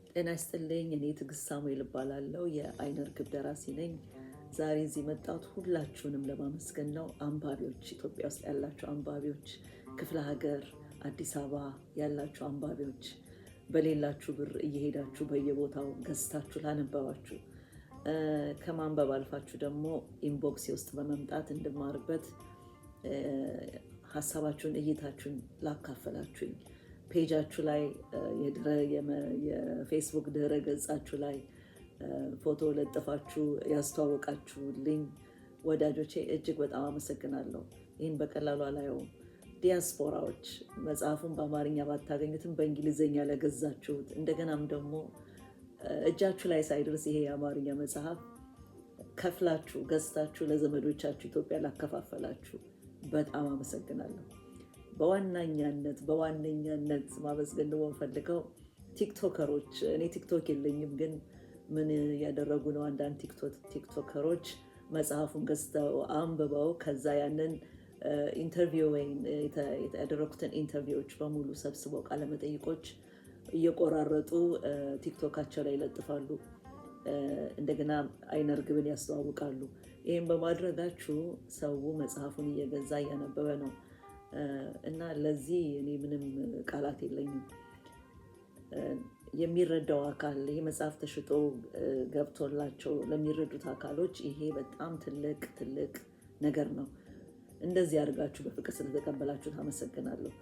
ጤና ይስጥልኝ። እኔ ትዕግስት ሳሙኤል እባላለሁ። የአይነ ርግብ ደራሲ ነኝ። ዛሬ እዚህ መጣሁት ሁላችሁንም ለማመስገን ነው። አንባቢዎች፣ ኢትዮጵያ ውስጥ ያላችሁ አንባቢዎች፣ ክፍለ ሀገር፣ አዲስ አበባ ያላችሁ አንባቢዎች፣ በሌላችሁ ብር እየሄዳችሁ በየቦታው ገዝታችሁ ላነበባችሁ፣ ከማንበብ አልፋችሁ ደግሞ inbox ኤ ውስጥ በመምጣት እንድማርበት ሀሳባችሁን እይታችሁን ላካፈላችሁኝ፣ page ኣችሁ ላይ፣ የፌስቡክ ድህረ ገጻችሁ ላይ ፎቶ ለጥፋችሁ ያስተዋወቃችሁልኝ ወዳጆቼ እጅግ በጣም አመሰግናለሁ። ይህን በቀላሉ አላየውም። ዲያስፖራዎች፣ መጽሐፉን በአማርኛ ባታገኙትም በእንግሊዝኛ ለገዛችሁት፣ እንደገናም ደግሞ እጃችሁ ላይ ሳይደርስ ይሄ የአማርኛ መጽሐፍ ከፍላችሁ ገዝታችሁ ለዘመዶቻችሁ ኢትዮጵያ ላከፋፈላችሁ በጣም አመሰግናለሁ። በዋነኛነት ማመስገን ደግሞ የምፈልገው ቲክቶከሮች፣ እኔ ቲክቶክ የለኝም፣ ግን ምን ያደረጉ ነው? አንዳንድ ቲክቶከሮች መጽሐፉን ገዝተው አንብበው ከዛ ያንን interview ያደረኩትን interview ዎች በሙሉ ሰብስበው ቃለመጠይቆች እየቆራረጡ ቲክቶካቸው ላይ ይለጥፋሉ። እንደገና አይነ ርግብን ያስተዋውቃሉ። ይህም በማድረጋችሁ ሰው መጽሐፉን እየገዛ እያነበበ ነው እና ለዚህ እኔ ምንም ቃላት የለኝም። የሚረዳው አካል፣ ይሄ መጽሐፍ ተሽጦ ገብቶላቸው ለሚረዱት አካሎች ይሄ በጣም ትልቅ ትልቅ ነገር ነው። እንደዚህ አድርጋችሁ በፍቅር ስለተቀበላችሁት አመሰግናለሁ።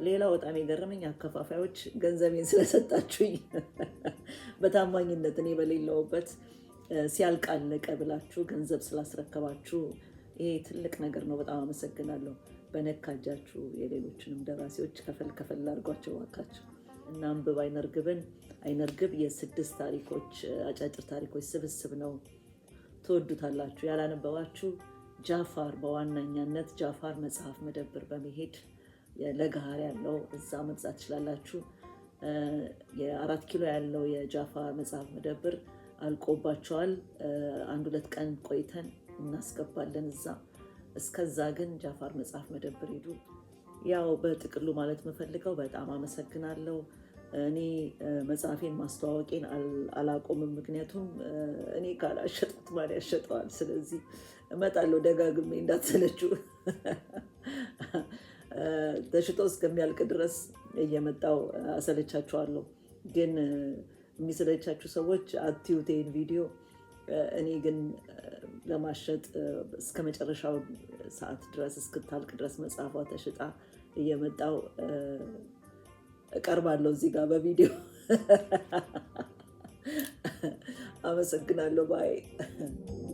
ሌላው በጣም የገረመኝ አከፋፋዮች ገንዘቤን ስለሰጣችሁኝ፣ በታማኝነት እኔ በሌለሁበት ሲያልቅ አለቀ ብላችሁ ገንዘብ ስላስረከባችሁ ይሄ ትልቅ ነገር ነው። በጣም አመሰግናለሁ። በነካ እጃችሁ የሌሎችንም ደራሲዎች ከፈል ከፈል አድርጓቸው እባካችሁ እና አንብብ አይነ ርግብን። አይነ ርግብ የስድስት ታሪኮች፣ አጫጭር ታሪኮች ስብስብ ነው። ትወዱታላችሁ። ያላነበባችሁ ጃፋር፣ በዋነኛነት ጃፋር መጽሐፍ መደብር በመሄድ ለገሃር ያለው እዛ መግዛት ትችላላችሁ። የ4 ኪሎ ያለው የጃፋር መጽሐፍ መደብር አልቆባቸዋል። አንድ ሁለት ቀን ቆይተን እናስገባለን እዛ። እስከዛ ግን ጃፋር መጽሐፍ መደብር ሂዱ። ያው በጥቅሉ ማለት የምፈልገው በጣም አመሰግናለሁ። እኔ መጽሐፌን ማስተዋወቄን አላቆምም። ምክንያቱም እኔ ካላሸጥኩት ማን ያሸጠዋል? ስለዚህ እመጣለሁ ደጋግሜ፣ እንዳትሰለችው። ተሽጦ እስከሚያልቅ ድረስ እየመጣው አሰለቻችኋለሁ። ግን የሚሰለቻችሁ ሰዎች አትዩት ይሄን ቪዲዮ። እኔ ግን ለማሸጥ እስከ መጨረሻው ሰዓት ድረስ፣ እስክታልቅ ድረስ መጽሐፏ ተሽጣ እየመጣው እቀርባለሁ እዚህ ጋር በቪዲዮ። አመሰግናለሁ። Bye.